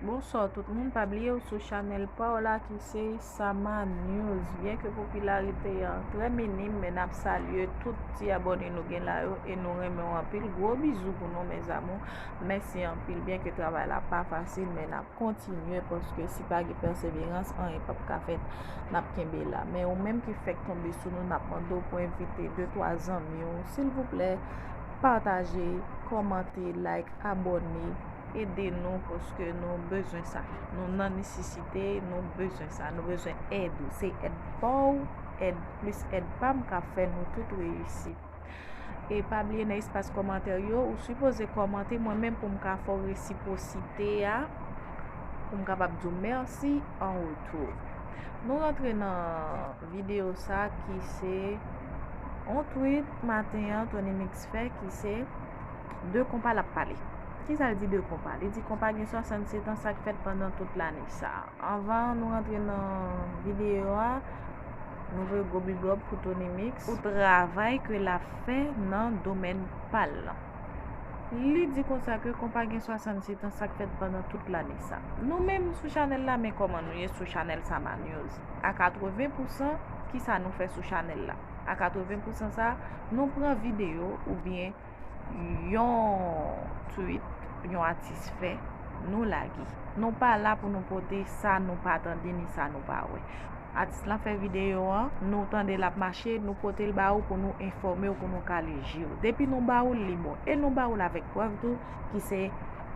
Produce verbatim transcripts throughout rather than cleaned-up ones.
Bonswa tout moun, pa bliye w sou chanèl pa w la ki se Sama News. Byenke popilarite an trè minim, men n ap salye tout ti abòne nou gen la yo e nou renmen w anpil. Gwo bizou pou nou, mes amours. Mèsi anpil, byenke travay la pa fasil, men n ap kontinye paske si pa gen pèseverans, anyen p ap ka fèt. N ap kenbe la. Men ou menm ki fèk tonbe sou nou, n ap mande w pou envite de twa zanmi w. Silvouplè, pataje, kòmante, like, abòne. Ede nou paske nou bezwen sa. Nou nan nesesite, nou bezwen sa. Nou bezwen èd ou. Se èd pa w, èd plis èd pa m k ap fè nou tout reyisi. E pa bliye nan espas kòmantè yo, ou sipoze kòmante mwen menm pou m ka fè w resipwosite a, pou m kapab di w mèsi an retou. Nou rantre nan videyo sa ki se yon tweet maten an Tony Mix fè ki se de konpa l ap pale. Kisa l di de konpa? Li di konpa gen swasannsèt an, sa k fèt pandan tout lane sa. Anvan nou rantre nan videyo a, nou voye gwo big up pou Tony Mix pou travay ke l ap fè nan domèn pa l lan. Li di konsa ke konpa gen swasannsèt an, sa k fèt pandan tout lane sa. Nou menm sou chanèl la, men kòman nou ye sou chanèl Sama News. A katreven pousan, kisa nou fè sou chanèl la? A katreven pousan sa, nou pran videyo oubyen yon tweet yon atis fè, nou lage. Nou pa la pou nou pote sa nou pa tande ni sa nou pa wè. Atis lan fè videyo an, nou tande l ap mache, nou pote l ba ou pou nou enfòme w, pou nou kale je w. Depi nou ba ou l, li bon. E nou ba ou l avèk prèv tou, ki se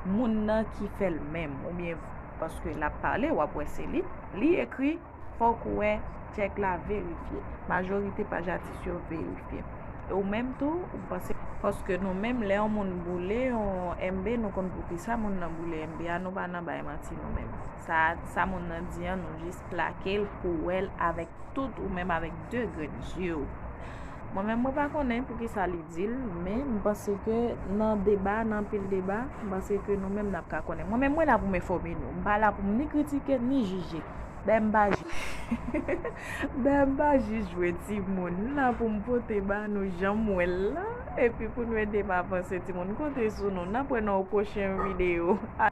moun nan ki fè l menm, oubyen paske l ap pale, w ap wè se li, li ekri, fòk ou wè, tchèk la verifye. Majorite paj atis yo verifye. E ou menm tou, ou panse, paske nou menm, lè yon moun boule yon M B, nou konn poukisa moun nan boule M B a, nou pa nan bay manti nou menm. Sa, sa moun nan di an, nou jis plake l pou wè l avèk tout ou menm avèk de grenn zye w. Mwen menm, mwen pa konnen poukisa li di l, men m panse ke nan deba, nan anpil deba, m panse ke nou menm n ap ka konnen. Mwen menm, mwen la pou m enfòme nou. M pa la pou m ni kritike, ni jije. Dayè m pa jije. Dayè m pa jije timoun. M la pou m pote ba nou jan m wè l la. Epi pou nou ede m avanse timoun. Konte sou nou. N ap wè nan yon pwochen videyo.